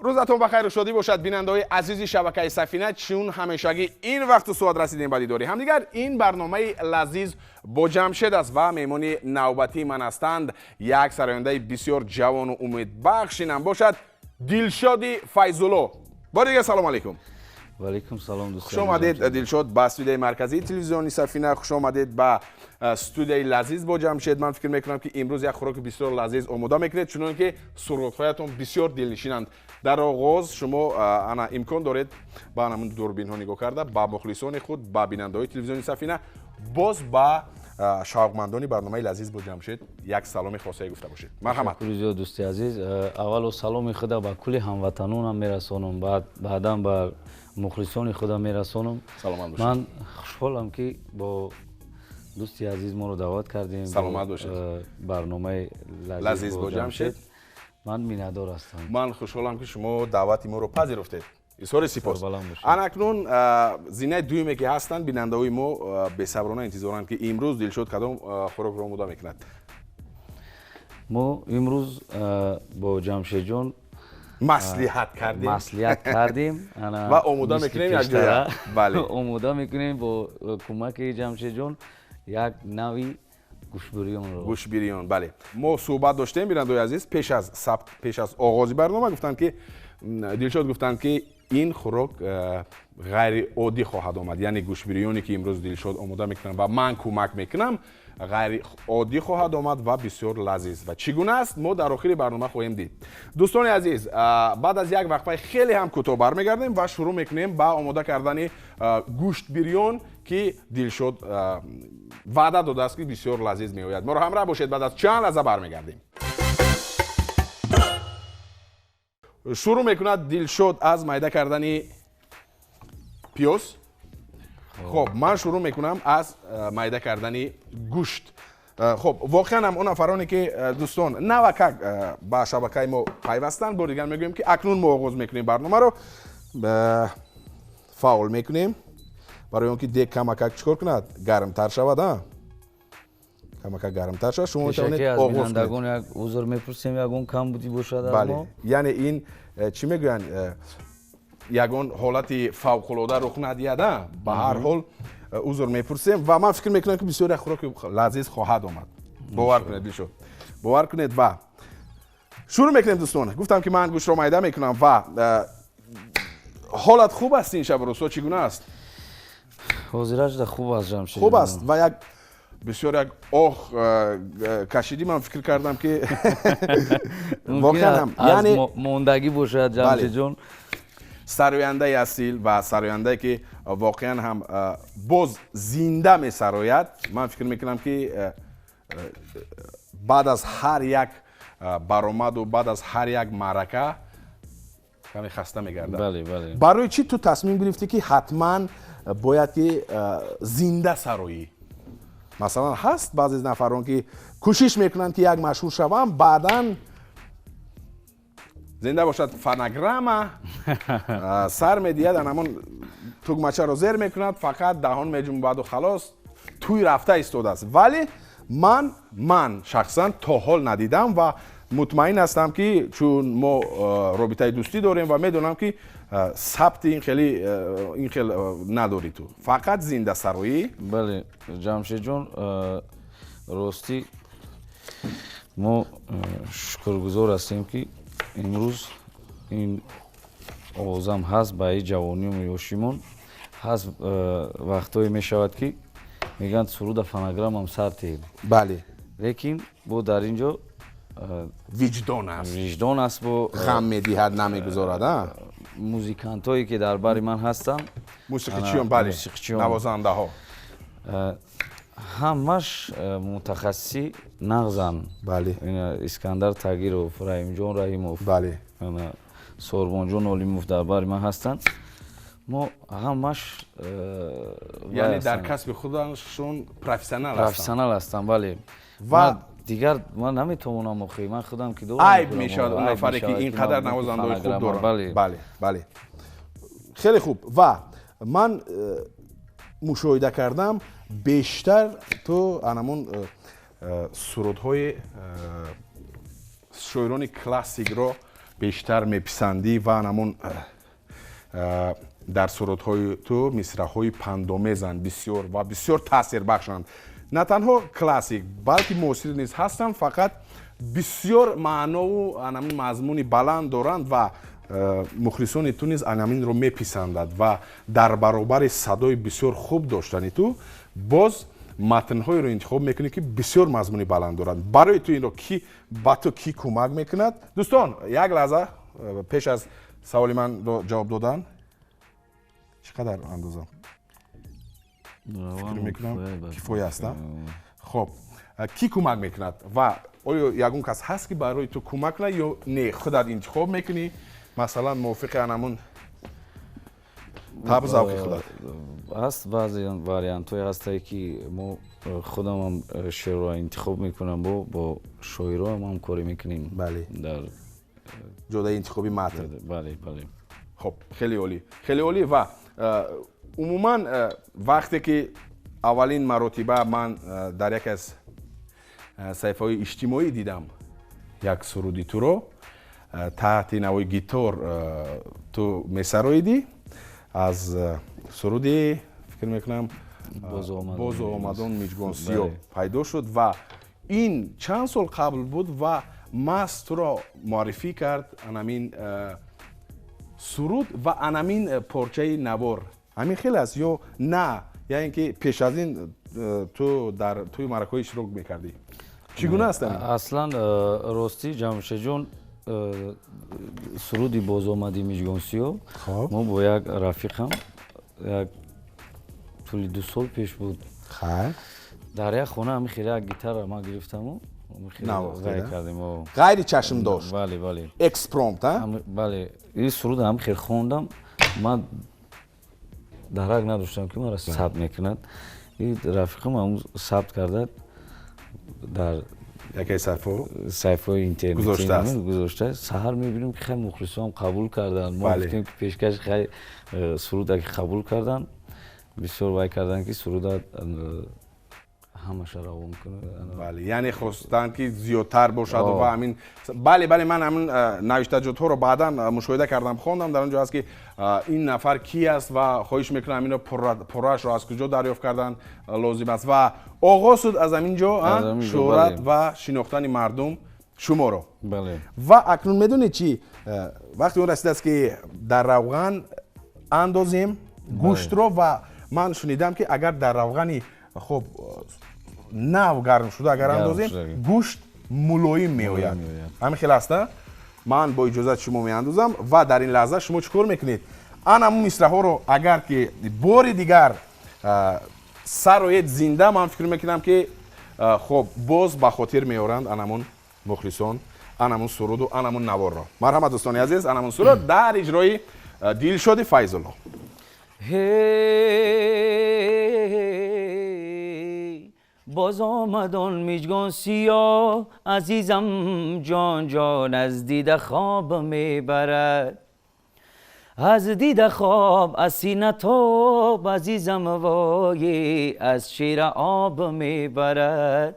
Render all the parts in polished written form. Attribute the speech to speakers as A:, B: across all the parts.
A: Рӯзатон ба хайру шодӣ бошад, бинандаҳои азизи шабакаи Сафина. Чун ҳамешагӣ ин вақту соат расидем ба дидори ҳамдигар. Ин барномаи Лазиз бо Ҷамшед аст ва меҳмони навбатии ман ҳастанд як сарояндаи бисёр ҷавону умедбахш, инам бошад Дилшоди Файзулло. Бори дигар салом алейкум.
B: Валейкум салом, дӯст.
A: Хуш омадед, Дилшод, ба студияи марказии телевизиони Сафина. Хуш омадед ба студияи Лазиз бо Ҷамшед. Ман фикр мекунам, ки имрӯз як хӯроки бисёр лазиз омода мекунед, чунон ки сурудҳоятон бисёр дилнишинанд. Дар оғоз шумо ана имкон доред ба ҳамин дурбинҳо нигоҳ карда, ба мухлисони худ, ба бинандаҳои телевизиони Сафина, боз ба шавқмандони барномаи Лазиз бо Ҷамшед як саломи хосае гуфта бошед. Марҳамат.
B: Ташаккури зиёд, дӯсти азиз. Аввало саломи худа ба кулли ҳамватанонам мерасонам, баъдан ба мухлисони худа мерасонам.
A: Саломат бошед.
B: Ман хушҳолам, ки бо дӯсти азиз моро даъват кардем.
A: Саломат бошед.
B: Барномаи
A: Лазиз бо Ҷамшед.
B: Ман миннатдор ҳастам.
A: Ман хушҳолам, ки шумо даъвати моро пазируфтед. Изҳори сипос.
B: Сарбаланд бошед.
A: Анакнун зинаи дуюме, ки ҳастанд, бинандаҳои мо бесаброна интизоранд, ки имрӯз Дилшод кадом хӯрокро омода мекунад.
B: Мо имрӯз бо Ҷамшедҷон
A: маслиҳат кардем.
B: Маслиҳат кардем.
A: Ва омода мекунем якҷоя. Бале.
B: Омода мекунем бо кӯмаки Ҷамшедҷон як нави гӯштбирёнро.
A: Гӯштбирён, бале. Мо суҳбат доштем, бинандаҳои азиз, пеш аз сабт, пеш аз оғози барнома. Гуфтанд, ки Дилшод гуфтанд, ки ин хӯрок ғайриоддӣ хоҳад омад, яъне гӯштбирёне, ки имрӯз Дилшод омода мекунам ва ман кӯмак мекунам, ғайриоддӣ хоҳад омад ва бисёр лазиз. Ва чӣ гуна аст, мо дар охири барнома хоҳем дид. Дӯстони азиз, баъд аз як вақфаи хеле ҳам кӯтоҳ бармегардем ва шурӯъ мекунем ба омода кардани гӯштбирён, ки Дилшод ваъда додааст, ки бисёр лазиз меояд. Моро ҳамроҳ бошед, баъд аз чанд лаҳза бармегардем. Шурӯъ мекунад Дилшод аз майда кардани пиёз. Хоб, ман шурӯъ мекунам аз майда кардани гӯшт. Хоб, воқеан ҳам он нафароне, ки дӯстон навакак ба шабакаи мо пайвастанд, бори дигар мегӯем, ки акнун мо оғоз мекунем барномаро. Фаъол мекунем барои он ки дег камакак чикор кунад, гармтар шавад. Камакак гармтар шавад, шумо метавонед
B: оғоз кунед. Бинандагон, як узр мепурсем, ягон камбудӣ бошад аз мо.
A: Яъне ин чӣ мегӯянд, ягон ҳолати фавқулода рух надиҳад, ба ҳар ҳол узр мепурсем. Ва ман фикр мекунам, ки бисёр як хӯроки лазиз хоҳад омад. Бовар кунед, Дилшод, бовар кунед. Ва шурӯъ мекунем, дӯстон. Гуфтам, ки ман гӯштро майда мекунам. Ва ҳолат хуб аст ин шаб, рӯзҳо чӣ гуна аст?
B: Ҳозирашда хуб аст, Ҷамшед.
A: Хуб аст. Ва як бисёр як оҳ кашидӣ, ман фикр кардам, ки воқеан ҳам
B: яъне мондагӣ бошад, Ҷамшедҷон.
A: Сарояндаи асил ва сарояндае, ки воқеан ҳам боз зинда месарояд. Ман фикр мекунам, ки баъд аз ҳар як баромаду баъд аз ҳар як маърака каме хаста мегардад. Барои чӣ ту тасмим гирифтӣ, ки ҳатман бояд ки зинда сароӣ? Масалан, ҳаст баъзе нафарон, ки кӯшиш мекунанд, ки як машҳур шавам, баъдан зинда бошад, фонограмма сар медиҳад, ан ҳамон тугмачаро зер мекунад, фақат даҳон меҷунбаду халос, тӯй рафта истодааст. Вале ман шахсан то ҳол надидам ва мутмаин ҳастам, ки чун мо робитаи дӯстӣ дорем ва медонам, ки сабти ин хели ин хел надорӣ, ту фақат зиндасароӣ.
B: Бале, Ҷамшедҷон, ростӣ мо шукргузор ҳастем, ки имрӯз ин овозам ҳаст, ба ин ҷавонию ёшимон ҳаст. Вақтҳое мешавад, ки мегӯянд, суруда фонограммам сар теҳ. Лекин бо дар ин ҷо
A: виҷдон аст.
B: Виҷдон аст бо
A: ғам медиҳад, намегузорад.
B: Музикантҳое, ки дар бари ман ҳастанд.
A: Мусиқичиён, бале, навозандаҳо.
B: Ҳамаш мутахассиси нағзанд. Искандар Тагиров, Раҳимҷон Раҳимов, Сорбонҷон Олимов дар бари ман ҳастанд. Мо ҳамаш
A: Яъне дар касби худашон профессионал.
B: Профессионал ҳастанд, бале. Ва дигар ман наметавонам, охи ман худам ки дорам.
A: Айб мешавад он нафаре, ки ин қадар навозандаҳои хуб дорад. Бале, хеле хуб. Ва ман мушоҳида кардам, бештар ту анамон сурудҳои шоирони классикро Бештар меписандӣ ва ҳамон дар сурудҳои ту мисраҳои пандомезанд бисёр ва бисёр таъсирбахшанд. На танҳо классик, балки муосир низ ҳастанд, фақат бисёр маънову анамин мазмуни баланд доранд ва мухлисони ту низ анаминро меписандад. Ва дар баробари садои бисёр хуб доштани ту боз матнҳоеро интихоб мекунӣ, ки бисёр мазмуни баланд доранд. Барои ту инро ки, ба ту кӣ кӯмак мекунад? Дӯстон, як лаҳза, пеш аз саволи манро ҷавоб додан, чӣ қадар андозам? Фикр мекунам, кифоя аст. Хоб, кӣ кӯмак мекунад ва оё ягон кас ҳаст, ки барои ту кӯмак кунад, ё не, худат интихоб мекунӣ, масалан, мувофиқи анамун табъу завқи худат?
B: Ҳаст, баъзе вариантҳое ҳастае, ки мо худамам шеърро интихоб мекунам, бо шоироам ҳамкорӣ мекунем. Дар
A: ҷодаи интихоби матн.
B: Бале.
A: Хоб, хеле олӣ, хеле олӣ. Ва умуман, вақте ки аввалин маротиба ман дар яке аз саҳифаҳои иҷтимоӣ дидам як суруди туро, таҳти навои гитор ту месароидӣ, аз суруди, фикр мекунам, «Боз омадон миҷгон сиёҳ» пайдо шуд. Ва ин чанд сол қабл буд ва маҳз туро муаррифӣ кард анамин суруд ва анамин порчаи навор. Ҳамин хел аст ё на, я ин ки пеш аз ин ту дар тӯи маъракаҳо иштирок мекардӣ? Чӣ гуна аст?
B: Аслан, ростӣ, Ҷамшедҷон, суруди «Бозомади миҷгон сиёҳ» мо бо як рафиқам як тӯли 2 сол пеш буд, дар як хона ҳамин хеле як гитара ман гирифтаму кардем.
A: Ғайри чашм дошт.
B: Бале.
A: Экспромт.
B: Бале, ин суруд ҳам хел хондам. Ман дарак надоштам, ки маро сабт мекунад. И рафиқам ҳам сабт карда, дар
A: яке саҳифаҳо
B: саҳифаҳои интернетӣ
A: гузоштааст.
B: Гузоштааст. Саҳар мебинем, ки хеле мухлисоам қабул карданд. Мо гуфтем, ки пешкаш хай суруда ки қабул карданд, бисёр вай карданд, ки суруда ҳамаша равон кунад.
A: Бале, яъне хостанд, ки зиёдтар бошад ва ҳамин. Бале, ман ҳамин навиштаҷотҳоро баъдан мушоҳида кардам, хондам. Дар он ҷо аст, ки ин нафар ки аст ва хоҳиш мекунам, инро пурраашро аз куҷо дарёфт кардан лозим аст. Ва оғоз шуд аз ҳамин ҷо шӯҳрат ва шинохтани мардум шуморо. Ва акнун медонед чӣ, вақте он расидааст, ки дар равған андозем гӯштро. Ва ман шунидам, ки агар дар равғани хуб нав гарм шуда агар андозем, гӯшт мулоим меояд. Ҳамин хел аст? Ман бо иҷозати шумо меандозам. Ва дар ин лаҳза шумо чӣ кор мекунед? Ан ҳамун мисраҳоро агар ки бори дигар сароед зинда, ман фикр мекунам, ки хоб боз ба хотир меоранд анамун мухлисон анамун суруду анамун наворро. Марҳамат, дӯстони азиз, анамун суруд дар иҷрои Дилшоди Файзулло.
B: Боз омадон миҷгон сиёҳ, азизам ҷон ҷон, аз дида хоб мебарад, аз дида хоб, аз сина тоб, азизам вой, аз шира об мебарад.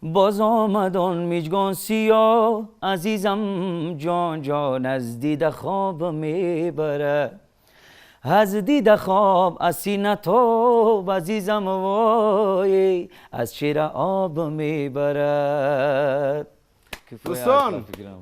B: Боз омадон миҷгон сиёҳ, азизам ҷон ҷон, аз дида хоб мебарад, аз дида хоб, аз сина тоб, азизам вой, аз шира об мебарад.
A: Дӯстон,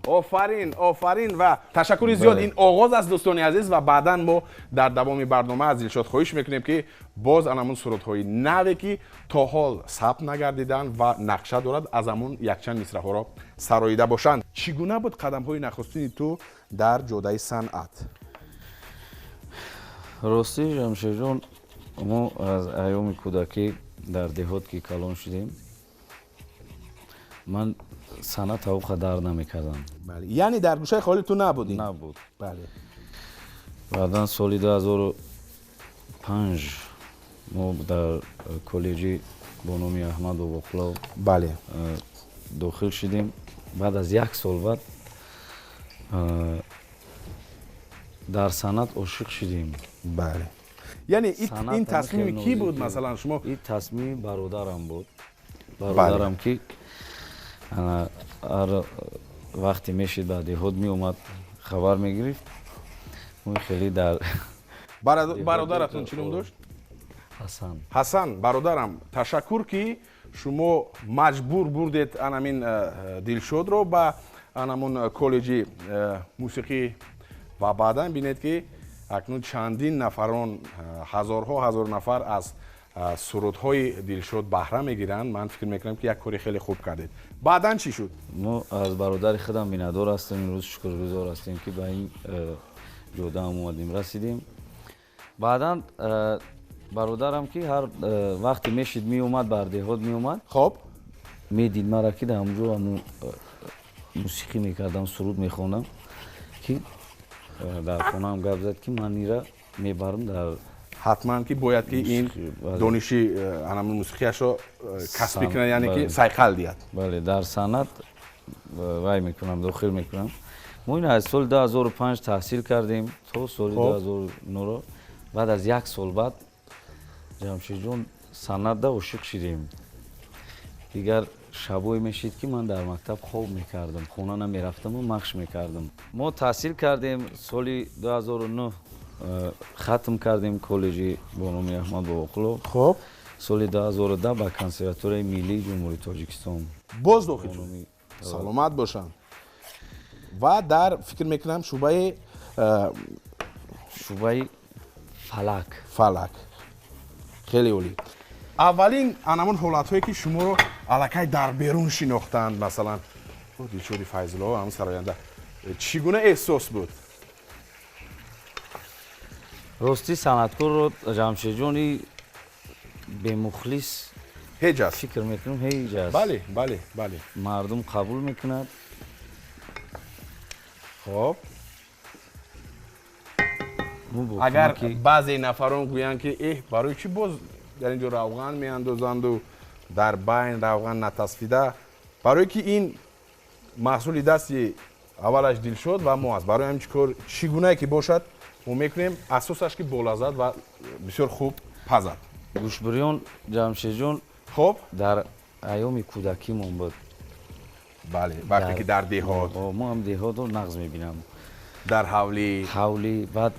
A: офарин, офарин ва ташаккури зиёд. Ин оғоз аст, дӯстони азиз, ва баъдан мо дар давоми барнома аз Дилшод хоҳиш мекунем, ки боз анамун сурудҳои наве, ки то ҳол сабт нагардиданд ва нақша дорад, аз ҳамун якчанд мисраҳоро сароида бошанд. Чӣ гуна буд қадамҳои нахустини ту дар ҷодаи санъат?
B: Ростӣ, Ҷамшедҷон, мо аз айёми кӯдакӣ дар деҳот ки калон шудем, ман санъат он қадар намекардам.
A: Яъне дар гӯшаи холи ту набудӣ?
B: Набуд. Баъдан соли 2005 мо дар коллеҷи бо номи Аҳмад Бобоқулов дохил шудем. Баъд аз як сол баъд дар санъат ошиқ шудем.
A: Бале, яъне ин тасмими кӣ буд, масалан, шумо?
B: Ин тасмими бародарам буд, бародарам, ки ҳар Вақте мешид ба деҳот меомад, хабар мегирифт. Мо хеле дар
A: Бародаратон чӣ ном дошт?
B: Ҳасан.
A: Ҳасан, бародарам, ташаккур, ки шумо маҷбур бурдед анамин Дилшодро ба анамун коллеҷи мусиқӣ ва баъдан бинед, ки акнун чандин нафарон, ҳазорҳо ҳазор нафар аз сурудҳои Дилшод баҳра мегиранд. Ман фикр мекунам, ки як кори хеле хуб кардед. Баъдан чӣ шуд?
B: Мо аз бародари худам миннатдор ҳастем. Имрӯз шукргузор ҳастем, ки ба ин ҷода ҳам омадем, расидем. Баъдан бародарам, ки ҳар вақте мешид меомад, бар деҳот меомад. Медид мара, ки дар ҳамҷо ҳамун мусиқӣ мекардам, суруд мехондам, ки дар хонаам гап зад, ки ман ира мебарам дар
A: Ҳатман ки бояд ки ин дониши анамун мусиқияшро касбӣ кунад, яъне ки сайқал диҳад.
B: Бале, дар санъат вай мекунам, дохил мекунам. Мо ин аз соли 2005 таҳсил кардем то соли 2009. Баъд аз як сол баъд, Ҷамшидҷон, санъатда ошиқ шидем. Дигар шабое мешид, ки ман дар мактаб хоб мекардам, хона намерафтаму махш мекардам. Мо таҳсил кардем, соли 2009 хатм кардем коллеҷи бо номи Аҳмад Бобоқулов. Соли 2010 ба Консерваторияи миллии Ҷумҳурии Тоҷикистон
A: боз дохил шуд. Саломат бошанд. Ва дар, фикр мекунам, шӯъбаи
B: шӯъбаи фалак.
A: Фалак, хеле олӣ. Аввалин анамон ҳолатҳое, ки шуморо аллакай дар берун шинохтанд, масалан, Дилшоди Файзулло, ҳамн сароянда, чӣ гуна эҳсос буд?
B: Ростӣ, санъаткорро, Ҷамшедҷони, бемухлис
A: ҳеҷ аст.
B: Фикр мекунам, ҳеҷ аст.
A: бале бале бале
B: Мардум қабул мекунад.
A: Агар баъзе нафарон гӯянд, ки эҳ, барои чӣ боз дар ин ҷо равған меандозанду дар байн равған натасфида, барое ки ин маҳсули дасти аввалаш Дилшод ва мо аст. Барои ҳамин чӣ кор, чӣ гунае ки бошад, мо мекунем, асосаш ки болаззат ва бисёр хуб пазад.
B: Гӯшбириён, Ҷамшедҷон, дар айёми кӯдакимон буд.
A: Бале, вақте ки дар деҳот.
B: Мо ҳам деҳотро нағз мебинам.
A: Дар ҳавлӣ.
B: Ҳавлӣ. Баъд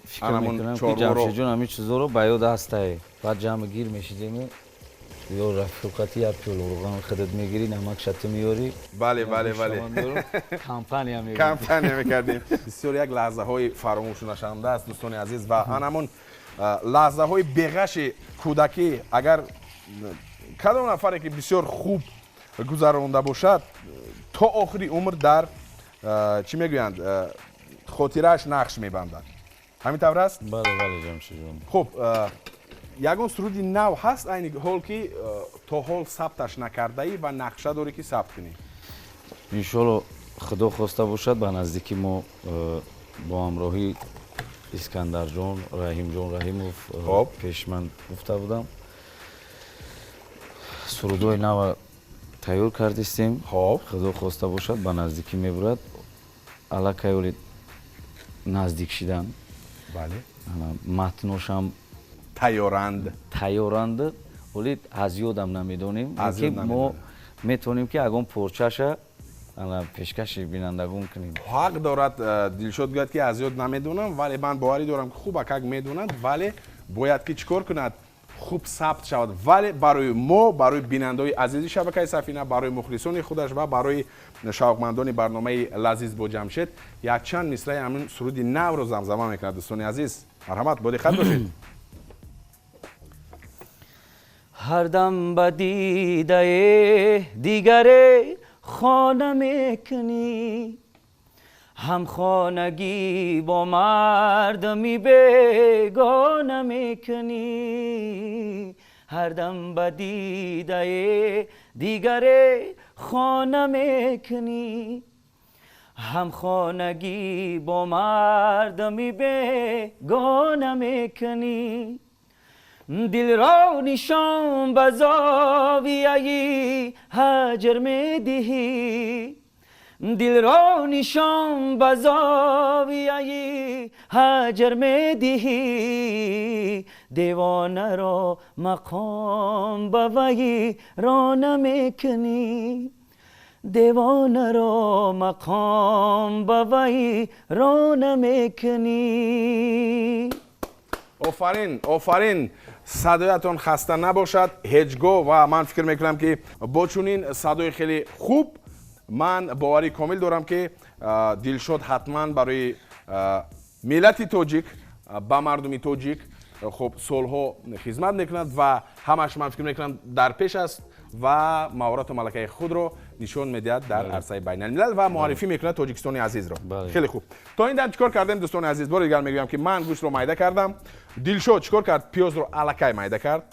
B: фикр мекунам, ки Ҷамшедҷон ҳамин чизоро ба ёд ҳастае. Баъд ҷамъ гир мешидем, ё рафиқати, як пиёла равған худат мегирӣ, намак шата меёрӣ.
A: бале бале бале
B: Компания.
A: Компания мекардем. Бисёр як лаҳзаҳои фаромӯшнашаванда аст, дӯстони азиз, ва анамон лаҳзаҳои беғаши кӯдакӣ, агар кадом нафаре ки бисёр хуб гузаронда бошад, то охири умр дар, чӣ мегӯянд, хотирааш нақш мебандад. Ҳамин тавр аст?
B: Бале, бале, Ҷамшидҷон.
A: Хуб, ягон суруди нав ҳаст айни ҳол, ки то ҳол сабташ накардаӣ ва нақша дорӣ, ки сабт кунӣ?
B: Иншолло, Худо хоста бошад, ба наздикӣ мо бо ҳамроҳии Искандарҷон, Раҳимҷон Раҳимов, пеш ман гуфта будам, сурудҳои нава тайёр кардистем. Худо хоста бошад, ба наздикӣ мебурад. Аллакай оли наздик шидан. Матношам
A: тайёранд.
B: Тайёранд, оли аз ёдам намедонем. Мо метавонем, ки ягон порчаша пешкаши бинандагон кунем.
A: Ҳақ дорад Дилшод гӯяд, ки аз ёд намедонам, вале ман боварӣ дорам, ки хуб акак медонад, вале бояд ки чӣ кор кунад, хуб сабт шавад. Вале барои мо, барои бинандаои азизи шабакаи Сафина, барои мухлисони худаш ва барои шавқмандони барномаи «Лазиз бо Ҷамшед» якчанд мисраи ҳамин суруди навро замзама мекунад. Дӯстони азиз, марҳамат, бо диққат бошед.
B: Ҳардам ба дидае дигаре хона мекунӣ, ҳамхонагӣ бо мардами бегона мекунӣ. Ҳардам ба дидае дигаре хона мекунӣ, ҳамхонагӣ бо мардами бегона мекунӣ. Дилро нишон ба зовияи ҳаҷр медиҳӣ, дилро нишон ба зовияи ҳаҷр медиҳӣ, девонаро мақом ба вайрона мекунӣ. Девонаро мақом ба вайрона мекунӣ.
A: Офарин, офарин, садоятон хаста набошад ҳеҷ гоҳ. Ва ман фикр мекунам, ки бо чунин садои хеле хуб ман боварӣ комил дорам, ки Дилшод ҳатман барои миллати тоҷик, ба мардуми тоҷик хуб солҳо хизмат мекунад ва ҳамаш, ман фикр мекунам, дар пеш аст ва маҳорату малакаи худро нишон медиҳад дар арсаи байналмилал ва муаррифӣ мекунад Тоҷикистони азизро. Хеле хуб. То ин дам чӣ кор кардем, дӯстони азиз? Бори дигар мегӯям, ки ман гӯштро майда кардам, Дилшод чӣ кор кард? Пиёзро аллакай майда кард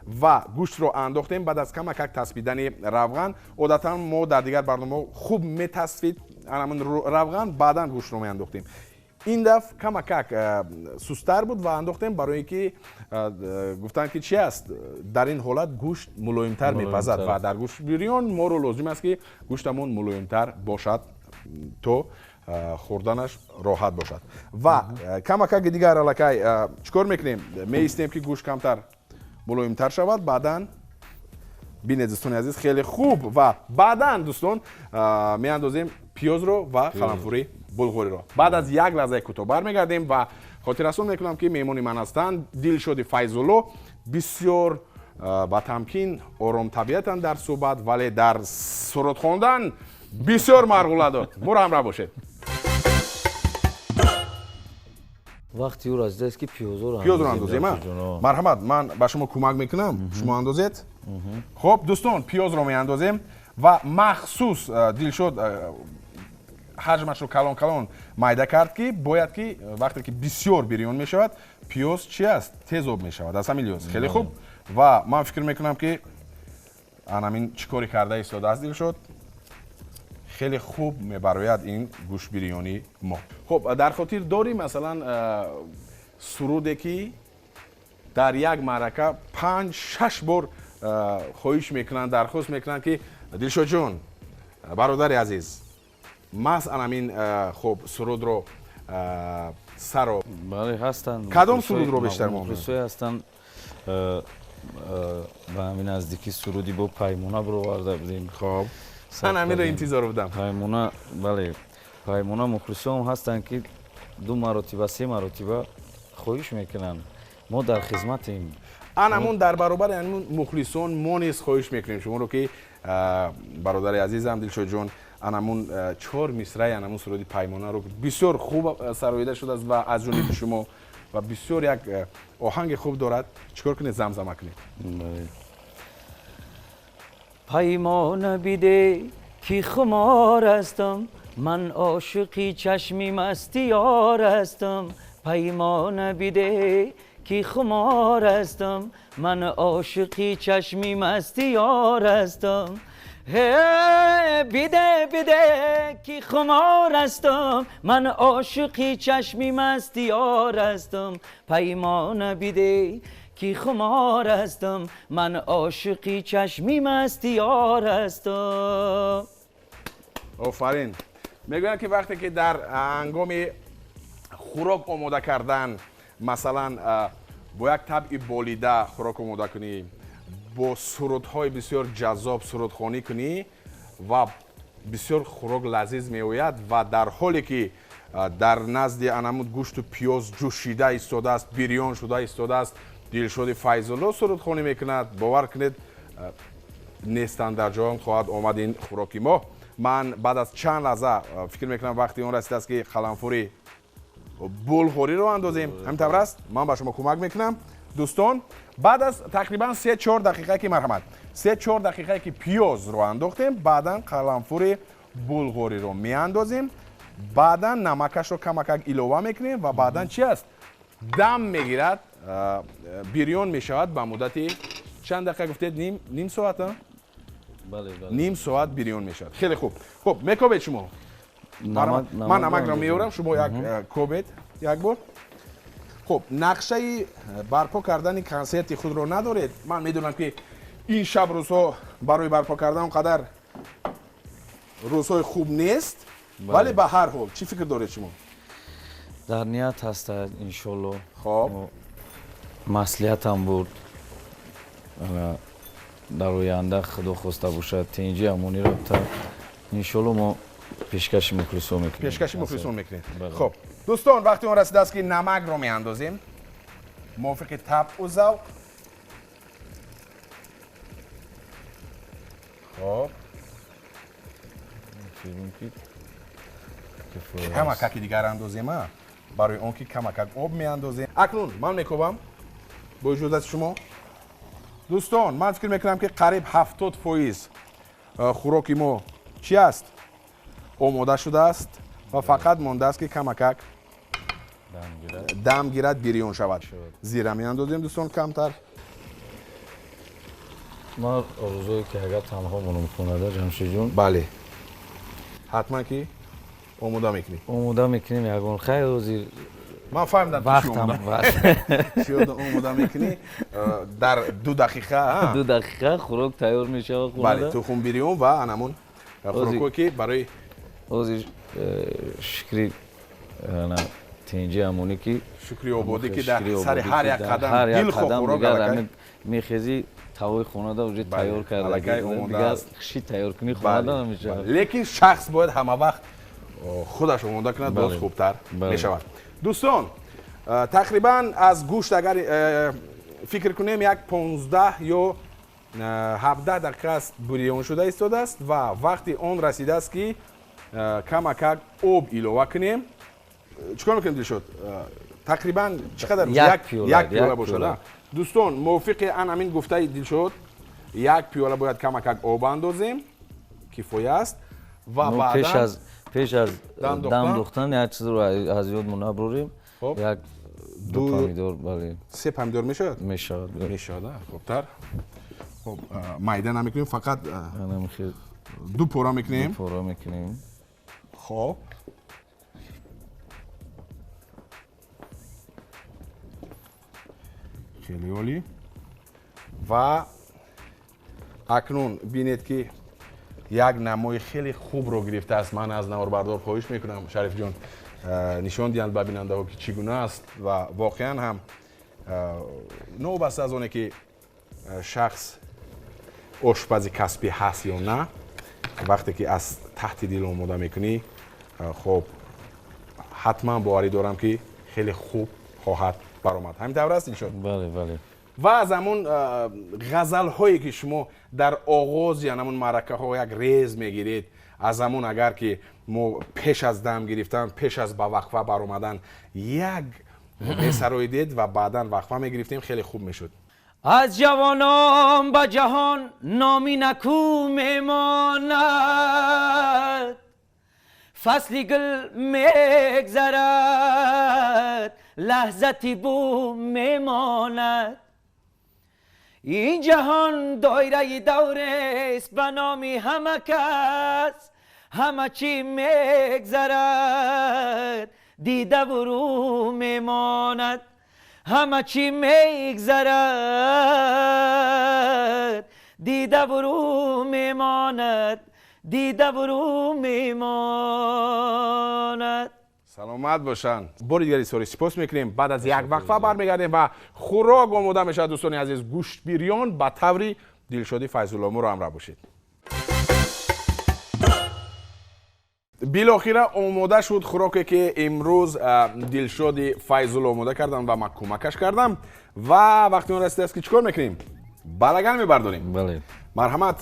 A: ва гӯштро андохтем баъд аз камакак тасбидани равған. Одатан мо дар дигар барномаҳо хуб метасфид анамун равған, баъдан гӯштро меандохтем. Ин дафъ камакак сустар буд ва андохтем, барои ки гуфтанд, ки чи аст, дар ин ҳолат гӯшт мулоимтар мепазад ва дар гӯшт бирён моро лозим аст, ки гӯштамон мулоимтар бошад, то хӯрданаш роҳат бошад. Ва камакаки дигар аллакай чӣ кор мекунем? Меистем, ки гӯшт камтар мулоимтар шавад. Баъдан бинед, дӯстони азиз, хеле хуб. Ва баъдан, дӯстон, меандозем пиёзро ва қаламфури булғориро. Баъд аз як лаҳзаи кӯтоҳ бармегардем ва хотиррасон мекунам, ки меҳмони ман ҳастанд Дилшоди Файзулло. Бисёр ба тамкин, оромтабиатанд дар суҳбат, вале дар суруд хондан бисёр марғула дод. Моро ҳамроҳ бошед.
B: Вақти ӯ расидааст, ки пиёзоро
A: пиёзро андозем. Марҳамат, ман ба шумо кӯмак мекунам, шумо андозед. Хуб, дӯстон, пиёзро меандозем ва махсус Дилшод ҳаҷмашро калон калон майда кард, ки бояд ки вақте ки бисёр бирён мешавад, пиёз чи аст, тез об мешавад. Аз ҳамин лиҳоз хеле хуб. Ва ман фикр мекунам, ки анамин чӣ коре карда истодааст Дилшод, хеле хуб мебарояд ин гӯштбирёнии мо. Хуб, дар хотир дорӣ, масалан, суруде ки дар як маърака панҷ шаш бор хоҳиш мекунанд, дархост мекунанд, ки Дилшодҷон, бародари азиз, маҳз анамин хуб сурудро саро?
B: Бале, ҳастанд.
A: Кадом сурудро бештар?
B: Мухлисое ҳастанд. Ба ҳамин наздикӣ суруди бо Паймона бироварда будем.
A: Хоб, ман ҳаминро интизор будам.
B: Паймона, бале, Паймона. Мухлисоам ҳастанд, ки ду маротиба, се маротиба хоҳиш мекунанд. Мо дар хизматем.
A: Анамун дар баробари анамун мухлисон мо низ хоҳиш мекунем шуморо, ки бародари азизам Дилшодҷон, анамун чор мисраи анамун суруди Паймонаро, бисёр хуб сароида шудааст ва аз ҷониби шумо ва бисёр як оҳанги хуб дорад, чӣ кор кунед? Замзама кунед.
B: Паймона биде, ки хумор ҳастам, ман ошиқи чашми мастиёр ҳастам. Паймона биде, ки хумор ҳастам, ман ошиқи чашми мастиёр ҳастам. Биде, биде, ки хумор ҳастам, ман ошиқи чашми мастиёр ҳастам. Паймона биде, ки хумор ҳастам, ман ошиқи чашми мастиёр ҳастам.
A: Офарин. Мегӯянд, ки вақте ки дар ҳангоми хӯрок омода кардан, масалан, бо як табъи болида хӯрок омода кунӣ, бо сурудҳои бисёр ҷаззоб сурудхонӣ кунӣ ва бисёр хӯрок лазиз меояд. Ва дар ҳоле ки дар назди анамуд гӯшту пиёз ҷӯшида истодааст, бирён шуда истодааст, Дилшоди Файзулло сурудхонӣ мекунад, бовар кунед, нестанд дар ҷоям хоҳад омад ин хӯроки мо. Ман баъд аз чанд лаҳза фикр мекунам, вақти он расидааст, ки қаламфури булғориро андозем. Ҳамин тавр аст? Ман ба шумо кӯмак мекунам. Дӯстон, баъд аз тақрибан 3-4 дақиқа, ки марҳамат, 3-4 дақиқае ки пиёзро андохтем, баъдан қаламфури булғориро меандозем, баъдан намакашро камакак илова мекунем ва баъдан чи аст, дам мегирад, бирён мешавад. Ба муддати чанд дақиқа гуфтед? Ним соат? Ним соат бирён мешавад. Хеле хуб. Хуб, мекобед шумо, ман намакро меорам, шумо як кобед як бор. Хуб, нақшаи барпо кардани консерти худро надоред? Ман медонам, ки ин шаб рӯзҳо барои барпо кардан он қадар рӯзҳои хуб нест, вале ба ҳар ҳол чӣ фикр доред шумо?
B: Дар ният ҳастад, иншолло.
A: Хоб.
B: Маслиҳатам буд, дар оянда, худо хоста бошад, тинҷи амониро та Иншоалло, мо пешкаши мухлисон мекунем.
A: Пешкаши мухлисон мекунем.
B: Бале.
A: Хуб, дӯстон, вақти он расидааст, ки намакро меандозем мувофиқи табъу завқ. Хоб, камакаки дигар андозем, а барои он ки камакак об меандозем. Акнун ман мекобам бо иҷозати шумо. Дӯстон, ман фикр мекунам, ки қариб 70% хӯроки мо чӣ аст, омода шудааст ва фақат мондааст, ки камакак дам гирад, бирён шавад. Зира меандозем, дӯстон, камтар.
B: Ман орзуе ки агар танҳо монам хонада, Ҷамшидҷон.
A: Бале, ҳатман ки омода мекунӣ.
B: Омода мекунем ягон, хайр, ҳозир.
A: Ман фаҳмидам.
B: Вақтам.
A: Чӣ омода мекунӣ дар 2 дақиқа.
B: 2 дақиқа хӯрок тайёр мешавад.
A: Бале, тухм бирён ва анамун хӯрокҳое, ки барои
B: ҳозир шукри тинҷи амонӣ ки
A: шукри ободӣ, ки дар сари ҳар як қадам дилхоҳ хӯрок.
B: Мехезӣ, тавои хонада уже тайёр карда, дигар хиши тайёр кунӣ хонада намешавад.
A: Лекин шахс бояд ҳама вақт худаш омода кунад, боз хубтар мешавад. Дӯстон, тақрибан аз гӯшт агар фикр кунем, як 15 ё 17 дақиқа аст бирён шуда истодааст ва вақти он расидааст, ки камакак об илова кунем. Чӣ кор мекунем, Дилшод? Тақрибан чӣ қадар?
B: Як
A: пиёла бошад. Дӯстон, мувофиқи ан ҳамин гуфтаи Дилшод, як пиёла бояд камакак об андозем, кифоя аст. Ва
B: пеш аз дам духтан як чизро аз ёдмон набурем, як ду помидор, бале.
A: Се помидор мешавад?
B: Мешавад.
A: Мешавад, хубтар. Хуб, майда намекунем, фақат ду пора мекунем.
B: Пора мекунем.
A: Хоб, хеле олӣ. Ва акнун бинед, ки як намои хеле хубро гирифтааст. Ман аз наворбардор хоҳиш мекунам, Шарифҷон, нишон диҳанд ба бинандаҳо, ки чӣ гуна аст. Ва воқеан ҳам, новобаста аз оне ки шахс ошпази касбӣ ҳаст ё на, вақте ки аз таҳти дил омода мекунӣ, хоб, ҳатман боварӣ дорам, ки хеле хуб хоҳад баромад. Ҳамин тавр аст, Дилшод?
B: Бале, бале.
A: Ва аз ҳамун ғазалҳое, ки шумо дар оғози ҳамун маъракаҳо як рез мегиред, аз ҳамун агар ки мо пеш аз дам гирифтан, пеш аз ба вақфа баромадан як месароидед ва баъдан вақфа мегирифтем, хеле хуб мешуд.
B: Аз ҷавонон ба ҷаҳон номи накӯ мемонад, фасли гул мегзарад, лаҳзати бӯ мемонад. Ин ҷаҳон доираи даврест ба номи ҳама кас, ҳама чӣ мегзарад, дидаву рӯ мемонад. Ҳама чӣ мегзарад, дидаву рӯ мемонад, дидаву рӯ мемонад.
A: Саломат бошанд. Бори дигари сори сипос мекунем. Баъд аз як вақфа бармегардем ва хӯрок омода мешавад. Дӯстони азиз, гӯштбирён ба таври Дилшоди Файзулло, моро ҳамроҳ бошед. Билохира омода шуд хӯроке, ки имрӯз Дилшоди Файзулло омода кардам ва ман кӯмакаш кардам. Ва вақти он расидааст, ки чӣ кор мекунем? Ба лаган мебардорем.
B: Бале.
A: Марҳамат.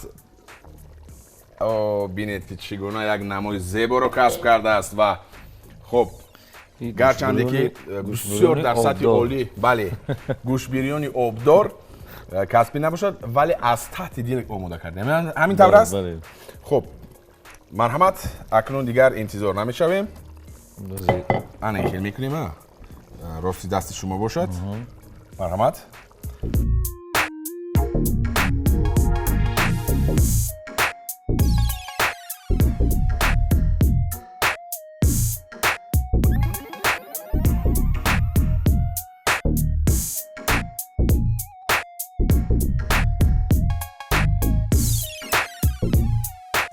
A: Бинед, ки чӣ гуна як намои зеборо касб кардааст. Ва хуб, гарчанде ки бисёр дар сатҳи олӣ, бале, гӯштбирёни обдор касбӣ набошад, вале аз таҳти дил омода кардем. Ҳамин тавр аст. Хуб, марҳамат, акнун дигар интизор намешавем. Ана хел мекунем, рости дасти шумо бошад. Марҳамат.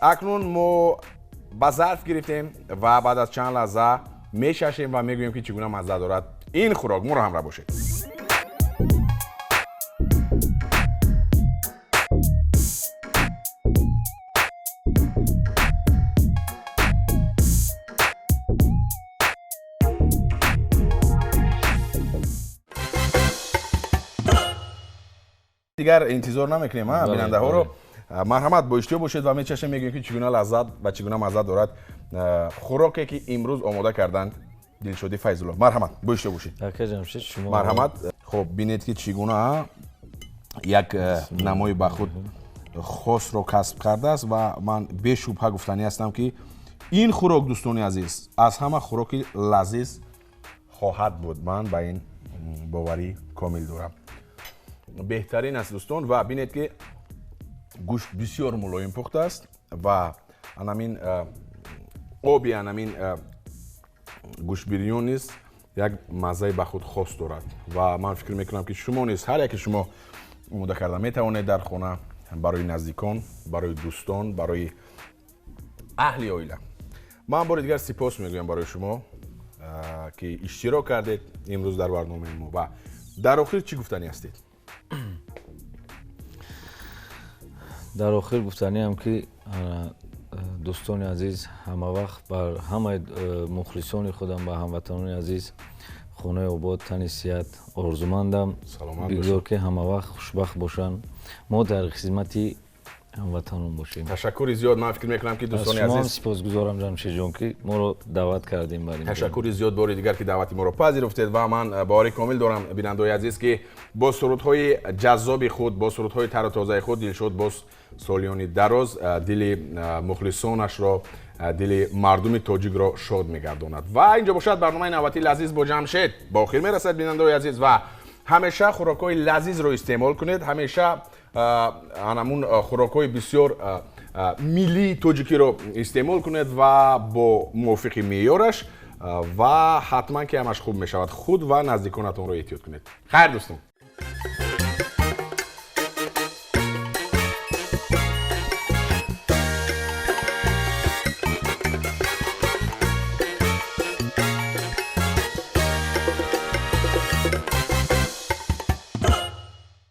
A: Акнун мо ба зарф гирифтем ва баъд аз чанд лаҳза мечашем ва мегӯем, ки чӣ гуна мазза дорад ин хӯрок. Моро ҳамроҳ бошед. Дигар интизор намекунем бинандаҳоро. Марҳамат, бо иштиҳо бошед ва мечашем, мегӯем, ки чӣ гуна лаззат ва чӣ гуна мазза дорад хӯроке, ки имрӯз омода карданд Дилшоди Файзулло. Марҳамат, бо иштиҳо бошед. Марҳамат. Хуб, бинед, ки чӣ гуна як намои ба худ хосро касб кардааст ва ман бешубҳа гуфтанӣ ҳастам, ки ин хӯрок, дӯстони азиз, аз ҳама хӯроки лазиз хоҳад буд. Ман ба ин боварӣ комил дорам. Беҳтарин аст, дӯстон. Ва бинед, ки гӯшт бисёр мулоим пухтааст ва анамин оби анамин гӯштбирён низ як маззаи ба худ хос дорад ва ман фикр мекунам, ки шумо низ, ҳар яке шумо омода карда метавонед дар хона барои наздикон, барои дӯстон, барои аҳли оила. Ман бори дигар сипос мегӯям барои шумо, ки иштирок кардед имрӯз дар барномаи мо. Ва дар охир чӣ гуфтанӣ ҳастед?
B: Дар охир гуфтаниам, ки дӯстони азиз, ҳама вақт бар ҳамаи мухлисони худам, ба ҳамватанони азиз хонаи обод, тани сиҳат орзумандам. Бигзор, ки ҳама вақт хушбахт бошанд. Мо дар хизмати ҳамватанон бошем.
A: Ташаккури зиёд. Ман фикр мекунам, ки дӯстони азиз,
B: сипосгузорам, Ҷамшедҷон, ки моро даъват кардем бар.
A: Ташаккури зиёд бори дигар, ки даъвати моро пазируфтед. Ва ман бовари комил дорам, бинандаои азиз, ки бо сурудҳои ҷаззоби худ, бо сурудҳои тару тозаи худ Дилшод боз солиёни дароз дили мухлисонашро, дили мардуми тоҷикро шод мегардонад. Ва инҷо бошад, барномаи навбатии «Лазиз бо Ҷамшед» ба охир мерасад, бинандаои азиз. Ва ҳамеша хӯрокҳои лазизро истеъмол кунед, ҳамеша анамун хӯрокҳои бисёр миллии тоҷикиро истеъмол кунед ва бо мувофиқи меъёраш, ва ҳатман ки ҳамаш хуб мешавад. Худ ва наздиконатонро эҳтиёт кунед. Хайр, дӯстон.